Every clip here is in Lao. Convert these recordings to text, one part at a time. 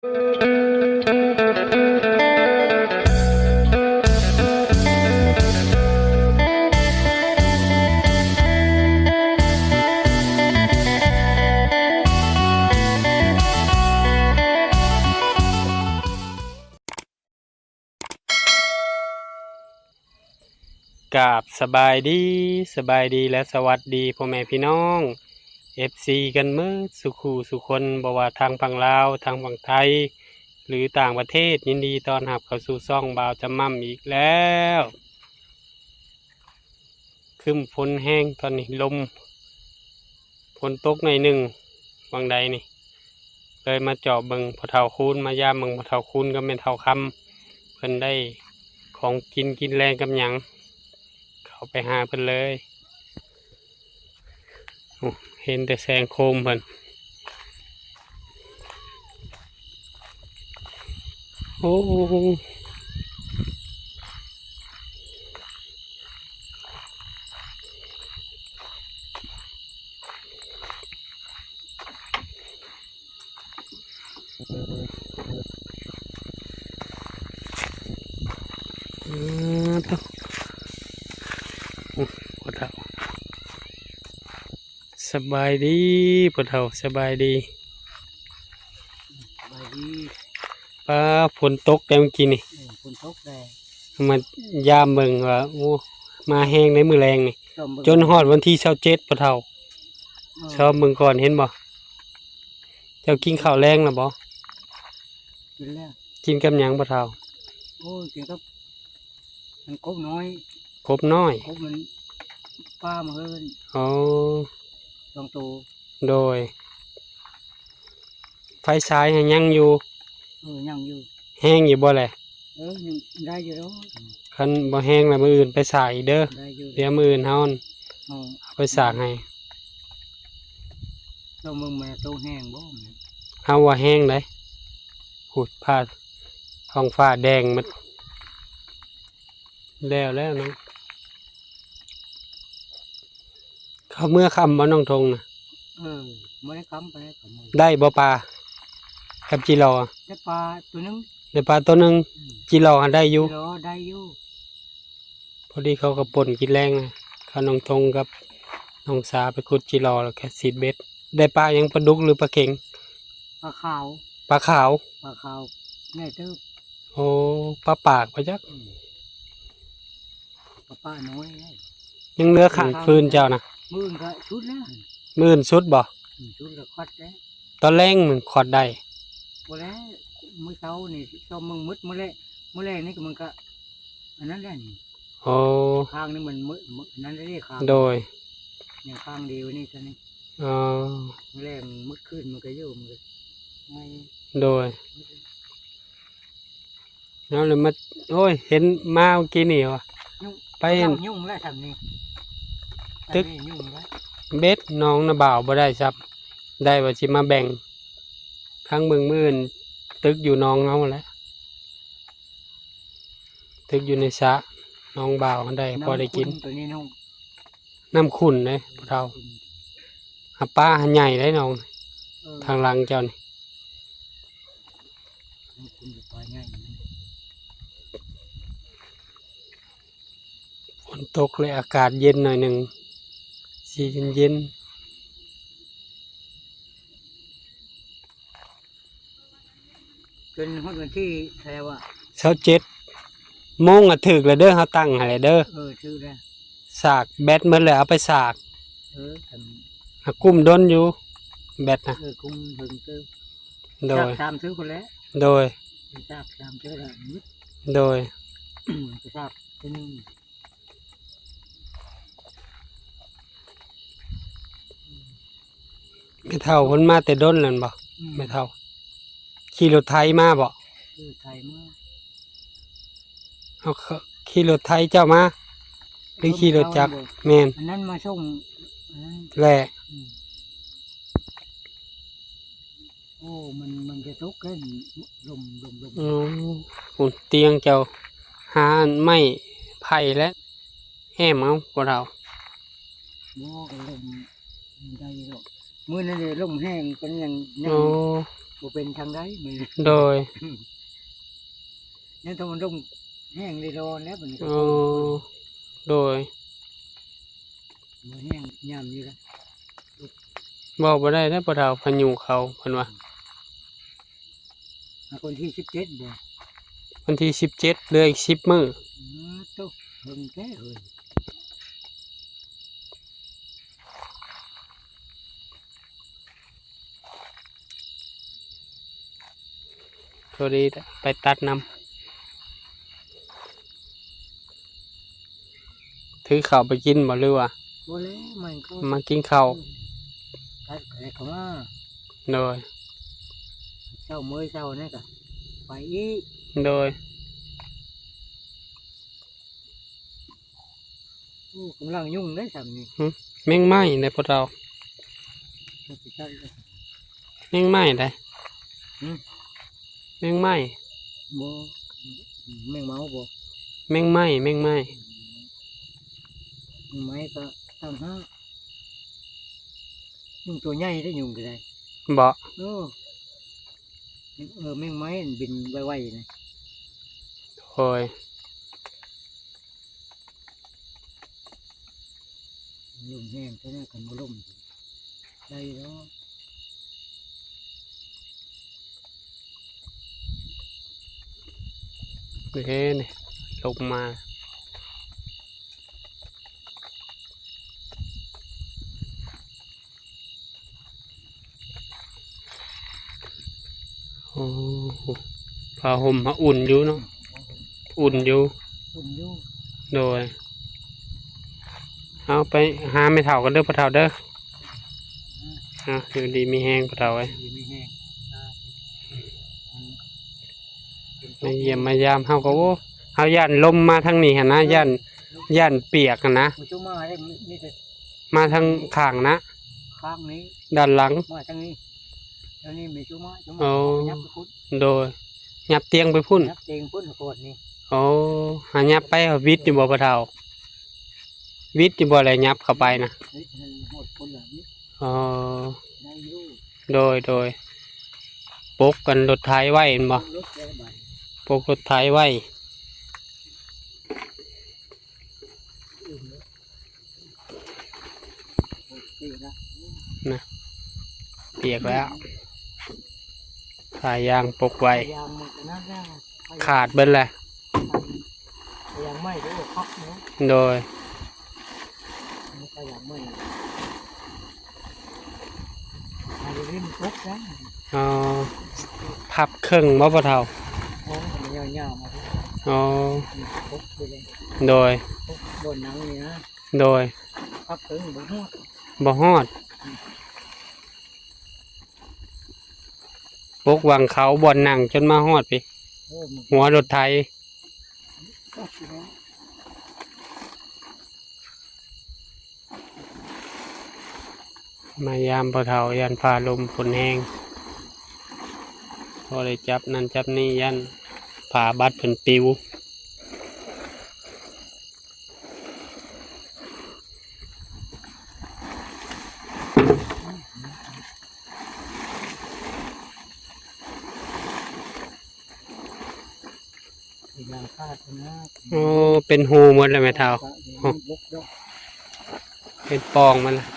ກາບສະບາຍດີ, ສະບາຍດີ ແລະ ສະຫວັດດີພໍ່ແມ່ພີ່ນ້ອງ ເອັຟຊີ ກັນເໝິດສູ່ຄູ່ສູ່ຄົນ, ບໍ່ວ່າທາງຝັ່ງລາວ, ທາງຝັ່ງໄທ ຫຼື ຕ່າງປະເທດ, ຍິນດີຕ້ອນຮັບເຂົ້າສູ່ຊ່ອງບ່າວຈຳມ່ຳອີກແລ້ວ. ຄຶ້ມຝົນແຮງຕອນນີ້, ລົມ ຝົນຕົກໜ້ອຍໜຶ່ງຫວ່າງໃດນີ້, ເລີຍມາເຈາະເບິ່ງພໍ່ເຖົ້າຄູນ, ມາຢາມເບິ່ງພໍ່ເຖົ້າຄູນກັບແມ່ເຖົ້າຄຳ, ເພິ່ນໄດ້ຂອງກິນກິນແລງກັບຫຍັງ, ເຂົ້າໄປຫາເພິ່ນເລີຍ. ໂອ້ ເຫັນແຕ່ແສງໂຄມເພິ່ນ. ໂອ້ ອືມ ໂອ້ ພໍ່ເຖົ້າ ສະບາຍດີພໍ່ເຖົ້າ, ສະບາຍດີ. ສະບາຍດີ. ປ້າ ຝົນຕົກແຕ່ມື້ກີ້ນີ້. ເອີ ຝົນຕົກແດ່. ມາຢາມເບິ່ງວ່າ ໂອ້ ມາແຮງໃນມື້ແລງນີ້ ຊ່ອມເບິ່ງ ຈົນຮອດວັນທີຊາວເຈັດພໍ່ເຖົ້າ. ເອີ ຊ່ອມເບິ່ງກ່ອນ ເຫັນບໍ່? ເຈົ້າກິນເຂົ້າແລງແລ້ວບໍ່? ກິນແລ້ວ. ກິນກັບຫຍັງພໍ່ເຖົ້າ? ໂອ້ຍ ກິນກັບ ມັນກົບນ້ອຍ. ກົບນ້ອຍ? ກົບມັນປາມາເຮີນ. ອໍ ສອງໂຕ. ໂດຍ. ໄຟສາຍຫັ້ນຍັງຢູ່? ເອີ ຍັງຢູ່. ແຮງຢູ່ບໍ່ແລະ? ເອີ ຍັງໄດ້ຢູ່ດອກ. ຄັນບໍ່ແຮງລະມື້ອື່ນໄປສາກອີກເດີ. ໄດ້ຢູ່. ດຽວມື້ອື່ນເຮົາ ເອົາ ເອົາໄປສາກໃຫ້. ເຈົ້າເບິ່ງມັນຕົກແຮງບໍ່? ເຮົາວ່າແຮງໃດ໋. ພຸ້ນ ຟ້າ ທ້ອງຟ້າແດງໝົດ. ແລ້ວແລ້ວເນາະ. ເຂົ້າເມືອຄ່ຳບໍ່ນ້ອງທົງນະ? ເອີ ບໍ່ໄດ້ຄ່ຳປານໃດ. ໄດ້ບໍ່ປາກັບຈີລໍ? ໄດ້ປາໂຕໜຶ່ງ. ໄດ້ປາໂຕໜຶ່ງ. ອືມ ຈີລໍຫັ້ນໄດ້ຢູ່. ຈີລໍໄດ້ຢູ່. ພໍດີເຂົາກໍປົ່ນກິນແລງນະ, ເຂົານ້ອງທົງກັບນ້ອງສາໄປຂຸດຈີລໍ ແລ້ວກໍສີດເບັດ. ໄດ້ປາຫຍັງ? ປາດຸກ ຫຼື ປາເຂັງ? ປາຂາວ. ປາຂາວ. ປາຂາວໃຫຍ່ເຕີບ. ໂອ້ ປາປາກບໍ່ຈັກ. ອືມ ປາປາກນ້ອຍ. ຍັງເຫຼືອຂ້າງຟືນເຈົ້ານະ? ມື້ອື່ນກໍສຸດແລ້ວ. ມື້ອື່ນສຸດບໍ່? ອືມ ສຸດກໍຂອດແລ້ວ. ຕອນແລງມັນຂອດໄດ້. ບໍ່ແລ້ວ ມື້ເຊົ້ານີ້ຊອມເບິ່ງໝົດ ມື້ແລງ ມື້ແລງນີ້ກໍມັນກໍອັນນັ້ນແຫຼະນີ້. ໂອ້ ຂ້າງນີ້ມັນໝົດ ໝົດອັນນັ້ນເດ້ ຂ້າງ. ໂດຍ. ຍັງຂ້າງດຽວນີ້ຊະນີ້. ອໍ ມື້ແລງໝົດຄືນມັນກໍຢູ່ ມັນກໍໄງ. ໂດຍ. ເອົາລະມາ ໂອ້ຍ ເຫັນມາເມື່ອກີ້ນີ້ວ່າ ໄປຫັ້ນ ຍຸງແລ້ວຊ່ຳນີ້ ຕຶກ ຍຸງແລ້ວ. ເບັດໜອງນາບ່າວບໍ່ໄດ້ຊ້ຳ, ໄດ້ວ່າຊິມາແບ່ງທາງເບິ່ງ ມື້ອື່ນຕຶກຢູ່ໜອງເຮົາຫັ້ນແຫຼະ, ຕຶກຢູ່ໃນສະໜອງບ່າວຫັ້ນໄດ້ ນ້ຳ ພໍໄດ້ກິນ. ຂຸ້ນໂຕນີ້ນ້ອງ ນ້ຳຂຸ້ນເດ້ພໍ່ເຖົ້າ. ຫາປາຫາໃຫຍ່ໄດ໋ນ້ອງ. ເອີ ທາງຫຼັງເຈົ້ານີ້ ຝົນຕົກເລີຍອາກາດເຢັນໜ້ອຍໜຶ່ງ ຊິເຢັນໆ. ຈົນຮອດວັນທີເທົ່າໃດວະ? ຊາວເຈັດ. ໂມງອະຖືກແລ້ວເດີ ເຮົາຕັ້ງໃຫ້ແລ້ວເດີ. ເອີ ຖືກແລ້ວ. ສາກແບັດໝົດແລ້ວ ເອົາໄປສາກ. ເອີ ຫາກຸ້ມດົນຢູ່ແບັດນະ. ເອີ ກຸ້ມເຖິງເຕີບ. ໂດຍ. ສາກສາມເທື່ອພຸ້ນແຫຼະ. ໂດຍ. ສາກສາມເທື່ອແລ້ວ. ໂດຍ. ສາກເທື່ອໜຶ່ງ. ແມ່ເຖົ້າເພິ່ນມາແຕ່ດົນແລ້ວແມ່ນບໍ່? ອືມ ແມ່ເຖົ້າຂີ່ລົດໄຖມາບໍ່? ເອີ ໄຖມາ. ເອົາ ຂີ່ລົດໄຖເຈົ້າມາ ຫຼື ຂີ່ລົດຈັກ? ແມ່ນ. ອັນນັ້ນມາສົ່ງ ອັນນັ້ນແຫຼະ. ອືມ. ໂອ້ ມັນ ມັນຈະຕົກເດ້ ລົມ ລົມ ລົມ. ໂອ້ ພຸ້ນຕຽງເຈົ້າ ຫາໄມ້ໄຜ່ແຫຼະ ແອ້ມເອົາບໍ່ເຖົ້າ. ບໍ່ ກໍລົມໄດ້ດອກ ມື້ນັ້ນເດ້ລົມແຮງ ກໍຍັງ ຍັງ ໂອ້ ບໍ່ເປັນທາງໃດ ແມ່ນ ໂດຍ ຍັງຕ້ອງລົງແຮງໄດ້ລໍແລ້ວບັດນີ້ ໂອ້ ໂດຍ ບໍ່ແຮງຍາມນີ້ລະ ເວົ້າບໍ່ໄດ້ເດ້ພໍ່ເຖົ້າ ພາຍຸເຂົ້າເພິ່ນວ່າ ຫາວັນທີສິບເຈັດບໍ່? ວັນທີສິບເຈັດ ເຫຼືອອີກສິບມື້ ອືມ ໂຕ ເຖິງແທ້ເຮີ້ຍ. ພໍດີໄປຕັດນຳ ຖືເຂົ້າໄປກິນບໍ່ ຫຼືວ່າ ບໍ່ແລ້ວ ມາກິນເຂົ້າ ມາກິນເຂົ້າ ອືມ ຕັດແຂກເຂົ້າມາ ໂດຍ ເຊົ້າເມີຍເຊົ້ານັ້ນກະໄປອີກ ໂດຍ. ໂອ້ ກຳລັງຍຸງເດ້ຊ່ຳນີ້ ຫຶ ແມງໄມ້ໃດພໍ່ເຖົ້າ ແມງໄມ້ໃດ ຫຶ ແມງໄມ້ ບໍ່ ແມງເມົາບໍ່ ແມງໄມ້ ແມງໄມ້ ແມງໄມ້ກະຕ່າງຫາກ ຍຸງຕົວໃຫຍ່ໄດ໋ ຍຸງກະໄດ້ ບໍ່ ໂອ້ ເອີ ແມງໄມ້ມັນບິນໄວໆນະ ໂດຍ. ລົມແຮງແທ້ນະ ຄັນບໍ່ລົມໄດ້ດອກ ເດ້ນີ້ ລົມມາ ໂອ້ ຜ້າຫົ່ມຫາອຸ່ນຢູ່ເນາະ ອຸ່ນຢູ່ ອຸ່ນຢູ່ ໂດຍ ເອົາໄປຫາແມ່ເຖົ້າກັນເດີພໍ່ເຖົ້າເດີ ອ່າ ຢູ່ດີມີແຮງພໍ່ເຖົ້າເອີຍ ຢູ່ດີມີແຮງ ມາຢ້ຽມມາຢາມເຮົາກໍ ໂອ້ ເຮົາຢ້ານລົມມາທາງນີ້ຫັ້ນນະ ຢ້ານ ຢ້ານປຽກຫັ້ນນະ ບໍ່ຈຸມາໄດ້ ມີແຕ່ ມາທາງຂ້າງນະ ຂ້າງນີ້ ດ້ານຫຼັງ ມາທາງນີ້ ແຖວນີ້ມີຊຸມາ ຊຸມາ ໂອ້ ຍັບໄປພຸ້ນ ໂດຍ ຍັບຕຽງໄປພຸ້ນ ຍັບຕຽງພຸ້ນ ໂຄດນີ້ ໂອ້ ຫາຍັບໄປຫາວິດຢູ່ບໍ່ພໍ່ເຖົ້າ ວິດຢູ່ບໍ່ແລະ ຍັບເຂົ້າໄປນະ ວິດໃຫ້ຮອດພຸ້ນລະ ອໍ ໄດ້ຢູ່ ໂດຍ ໂດຍ ປົກກັນລົດໄຖໄວ້ແມ່ນບໍ່ ປົກລົດໄຖໄວ້ ນະ ປຽກແລ້ວ ຜ້າຢາງປົກໄວ້ ຂາດເບິດແລ້ວ ໂດຍ. ອໍ ພັບເຄິ່ງບໍ່ພໍ່ເຖົ້າ? ອໍ ໂດຍ ໂດຍ ພັບເຄິ່ງບໍ່ຮອດ ບໍ່ຮອດ ປົກຫວ່າງເຂົາບ່ອນນັ່ງຈົນມາຮອດພີ້ ຫົວລົດໄຖ. ມາຢາມພໍ່ເຖົ້າ ຢ້ານຟ້າລົມຝົນແຮງ ບໍ່ໄດ້ຈັບນັ້ນຈັບນີ້ ຢ້ານຜ້າບັດເພິ່ນປິວ. ໂອ້ ເປັນຮູໝົດແລ້ວແມ່ເຖົ້າ ເປັນປ່ອງໝົດແລ້ວ.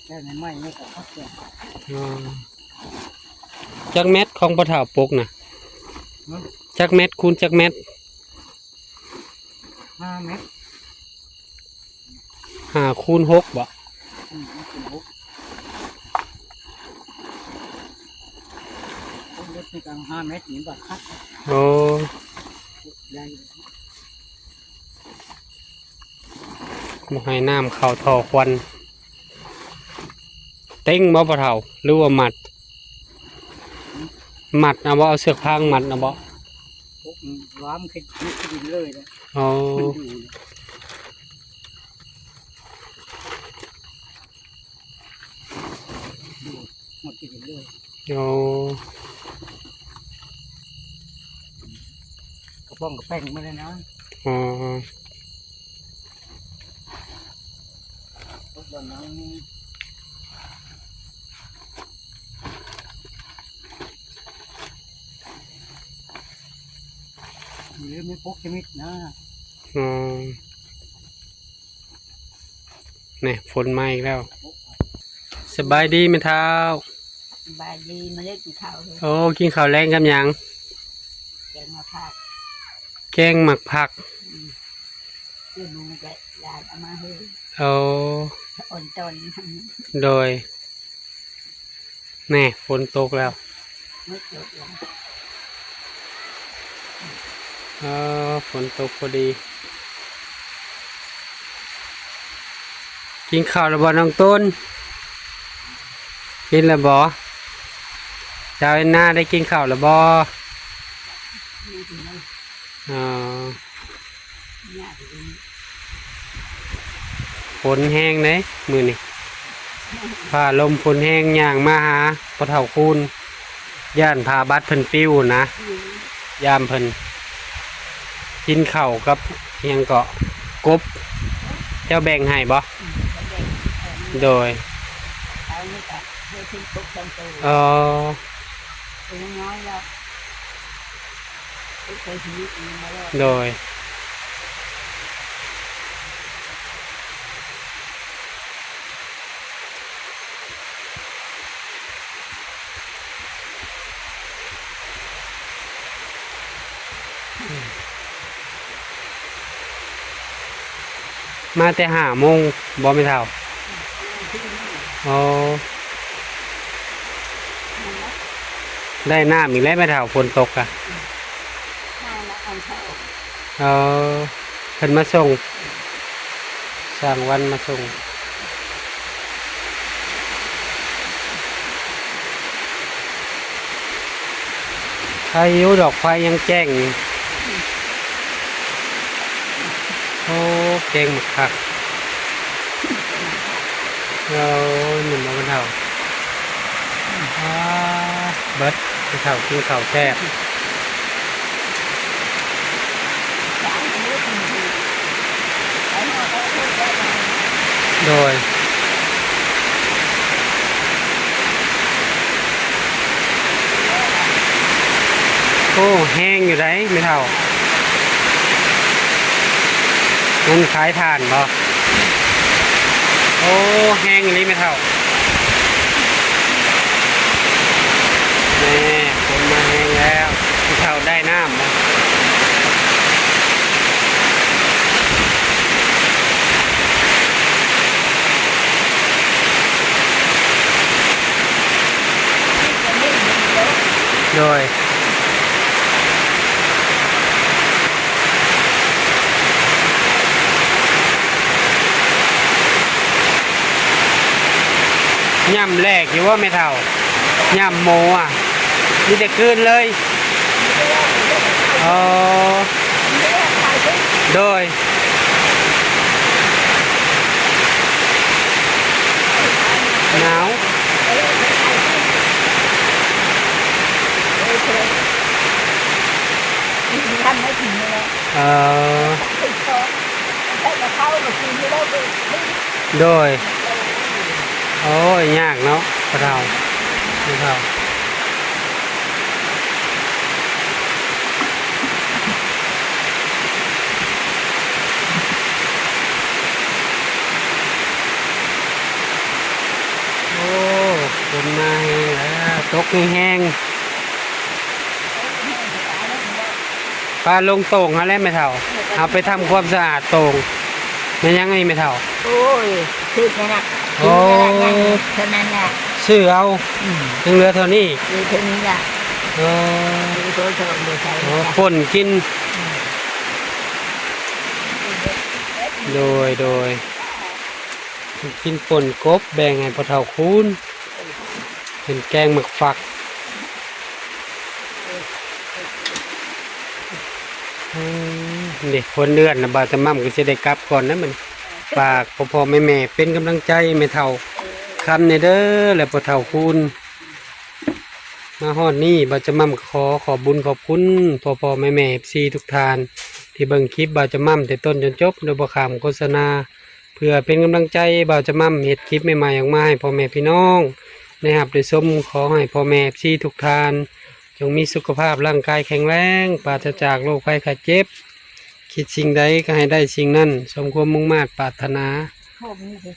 ອໍ ຈັກແມັດຂອງພໍ່ເຖົ້າປົກນະ? ຮະ? ຈັກແມັດຄູນຈັກແມັດ? ຫ້າແມັດ ຫ້າຄູນຫົກບໍ? ອືມ ຫົກຄູນຫົກ ຫົກແມັດນີ້ກໍຫ້າແມັດນີ້ບໍ່ຄັກ. ໂອ້ ໄດ້ ບໍ່ໃຫ້ນ້ຳເຂົ້າທໍ່ຄວັນ. ເຕັງບໍ່ພໍ່ເຖົ້າ ຫຼືວ່າມັດ? ມັດເອົາບໍ່? ເອົາເຊືອກຟາງມັດເອົາບໍ່? ໂອ້ ລາມຂຶ້ນ ຂຶ້ນດິນເລີຍນະ. ອໍ ມັນຢູ່ ຢູ່ ມັນຂຶ້ນດິນເລີຍ. ອໍ ກະປ່ອງກະແປງມາເລີຍນະ. ອໍ ຕົກບ່ອນນັ້ນນີ້ ຫຼືມີປົກຊະນິດນະ. ອືມ ນີ້ຝົນມາອີກແລ້ວ. ສະບາຍດີແມ່ເຖົ້າ. ສະບາຍດີ ມາເລີຍກິນເຂົ້າເລີຍ. ໂອ້ ກິນເຂົ້າແລງກັບຫຍັງ? ແກງໝາກຜັກ. ແກງໝາກຜັກ. ອືມ ເອີ ໝູກະຫຼານເອົາມາໃຫ້. ໂອ້ ອ່ອນຕອນ. ໂດຍ. ແນ່ ຝົນຕົກແລ້ວ. ເອີ ຝົນຕົກພໍດີ. ກິນເຂົ້າແລ້ວບໍ່ນ້ອງຕຸນ? ກິນແລ້ວບໍ່? ຊາວເອັນນາໄດ້ກິນເຂົ້າແລ້ວບໍ່? ອໍ ຝົນແຮງເດ້ມື້ນີ້ ຟ້າລົມຝົນແຮງ. ຍ່າງມາຫາພໍ່ເຖົ້າຄູນ ຢ້ານຜ້າບັດເພິ່ນປິວນະ. ອືມ ຢາມເພິ່ນກິນເຂົ້າກັບຫຍັງເກາະ ກົບ. ເຈົ້າແບ່ງໃຫ້ບໍ່? ອືມ ເຂົາແບ່ງໃຫ້. ໂດຍ. ເຂົານີ້ກະເຮັດເປັນກົບສອງໂຕ. ອໍ ໂຕນ້ອຍແລ້ວ. ໂດຍ. ມາແຕ່ຫ້າໂມງບໍ່ແມ່ເຖົ້າ? ອໍ ໄດ້ນ້ຳອີກແລ້ວແມ່ເຖົ້າ ຝົນຕົກກະ. ອໍ ເພິ່ນມາສົ່ງ ຊ່າງວັນມາສົ່ງ. ໄຟຢູ່ດອກ ໄຟຍັງແຈ້ງຢູ່. ໂອ້ ແກງໝາກຜັກ. ໂອ້ຍ ແມ່ນບໍ່ແມ່ເຖົ້າ? ອ້າ ເບິດ ແມ່ເຖົ້າກິນເຂົ້າແຊບ. ໂດຍ. ໂອ້ ແຮງຢູ່ໃດ໋ແມ່ເຖົ້າ. ມັນຂາຍຖ່ານບໍ່? ໂອ້ ແຮງອີ່ຫຼີແມ່ເຖົ້າ. ແນ່ ຝົນມາແຮງແລ້ວ ແມ່ເຖົ້າໄດ້ນ້ຳແລ້ວ. ໂດຍ. ຍຳແລກຢູ່ບໍ່ແມ່ເຖົ້າ? ຍຳໝູອະ ມີແຕ່ກືນເລີຍ. ອໍ ໂດຍ. ໜາວ. ເອີ ໂດຍ. ໂອ້ຍ ຍາກເນາະ ພໍ່ເຖົ້າ ແມ່ເຖົ້າ. ໂອ້ ຝົນມາແຮງແລ້ວ ຕົກແຮງໆ. ປາລົງໂຕ່ງຫັ້ນແຫຼະແມ່ເຖົ້າ ເຮົາໄປທຳຄວາມສະອາດໂຕ່ງ. ແມ່ນຫຍັງອັນນີ້ແມ່ເຖົ້າ? ໂອ້ຍ ຖືກແລ້ວນະ. ໂອ້ ເທົ່ານັ້ນແຫຼະ ຊື້ເອົາ. ອືມ ຍັງເຫຼືອເທົ່ານີ້ ເຫຼືອເທົ່ານີ້ລະ. ໂອ້ ໂອ້ ໂອ້ ໂອ້ ໂອ້ ໂອ້ ໂອ້ ໂອ້ ໂອ້ ໂອ້ ໂອ້ ໂອ້ ໂອ້ ໂອ້ ໂອ້ ໂອ້ ໂດຍ ໂດຍ. ກິນປົ່ນກົບ ແບ່ງໃຫ້ພໍ່ເຖົ້າຄູນ ເປັນແກງໝາກຝັກ. ເອີ ເດ້ ຝົນເດືອນລະ ບ່າວຈະໝ່ຳກໍຊິໄດ້ກັບກ່ອນນະບັດນີ້. ຝາກພໍ່ໆແມ່ໆເປັນກຳລັງໃຈແມ່ເຖົ້າຄຳແດ່ເດີ ແລະ ພໍ່ເຖົ້າຄູນ. ມາຮອດນີ້ ບ່າວຈະໝ່ຳກໍຂໍຂອບບຸນຂອບຄຸນພໍ່ໆແມ່ໆ ເອັຟຊີ ທຸກທ່ານ ທີ່ເບິ່ງຄລິບບ່າວຈະໝ່ຳແຕ່ຕົ້ນຈົນຈົບ ໂດຍບໍ່ຂ້າມໂຄສະນາ. ເພື່ອເປັນກຳລັງໃຈ ບ່າວຈະໝ່ຳເຮັດຄລິບໃໝ່ໆອອກມາໃຫ້ພໍ່ແມ່ພີ່ນ້ອງໄດ້ຮັບໄດ້ຊົມ. ຂໍໃຫ້ພໍ່ແມ່ເອັຟຊີທຸກທ່ານ ຈົ່ງມີສຸຂະພາບຮ່າງກາຍແຂງແຮງ, ປາສະຈາກໂລກໄພໄຂ້ເຈັບ. ຄິດສິ່ງໃດກໍໃຫ້ໄດ້ສິ່ງນັ້ນ, ສົມຄວາມມຸ່ງມາດປາດຖະໜາ.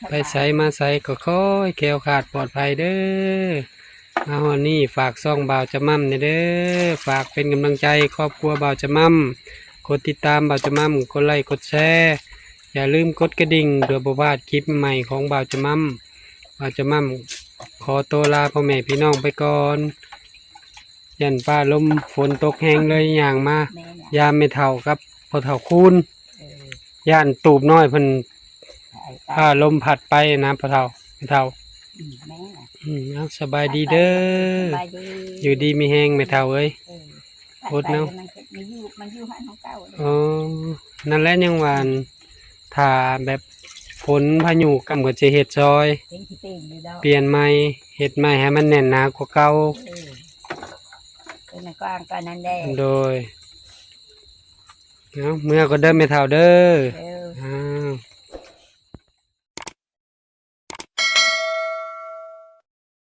ໄປໃສມາໃສກໍຂໍໃຫ້ແຄ້ວຄາດປອດໄພເດີ້. ມາຮອດນີ້ຝາກຊ່ອງບ່າວຈະໝ່ຳແດ່ເດີ້. ຝາກເປັນກຳລັງໃຈຄອບຄົວບ່າວຈະໝ່ຳ, ກົດຕິດຕາມບ່າວຈະໝ່ຳ, ກົດໄລ ກົດແຊ, ຢ່າລືມກົດກະດິ່ງ ເພື່ອບໍ່ພາດຄລິບໃໝ່ຂອງບ່າວຈະໝ່ຳ. ບ່າວຈະໝ່ຳຂໍໂຕລາພໍ່ແມ່ພີ່ນ້ອງໄປກ່ອນ. ຢ້ານຟ້າລົມຝົນຕົກແຮງເລີຍຍ່າງມາ ແມ່ນລະ ຢາມແມ່ເຖົ້າກັບພໍ່ເຖົ້າຄູນ. ເອີ ຢ້ານຕູບນ້ອຍເພິ່ນ ໄປ ຟ້າລົມພັດໄປນະພໍ່ເຖົ້າ ແມ່ເຖົ້າ. ອືມ ແມ່ນລະ. ອືມ ເອົາ ສະບາຍດີເດີ້. ສະບາຍດີ. ຢູ່ດີມີແຮງແມ່ເຖົ້າເອີຍ. ເອີ ອົດເນາະ. ມັນຢູ່ ມັນຢູ່ຫັ້ນຂອງເກົ່າເດ້. ອໍ ນັ້ນແຫຼະ ຍັງວ່າ ອັນ ຖ້າແບບຝົນພາຍຸກຳກໍຈະເຮັດຊອຍ ເປັນຊິເປັນຢູ່ດອກ ປ່ຽນໃໝ່ ເຮັດໃໝ່ໃຫ້ມັນແໜ້ນໜາກວ່າເກົ່າ. ເອີ ເປັນກວ້າງກວ່ານັ້ນແດ່. ໂດຍ. ເອົາ ເມືອກ່ອນເດີ້ແມ່ເຖົ້າເດີ້. ເອີ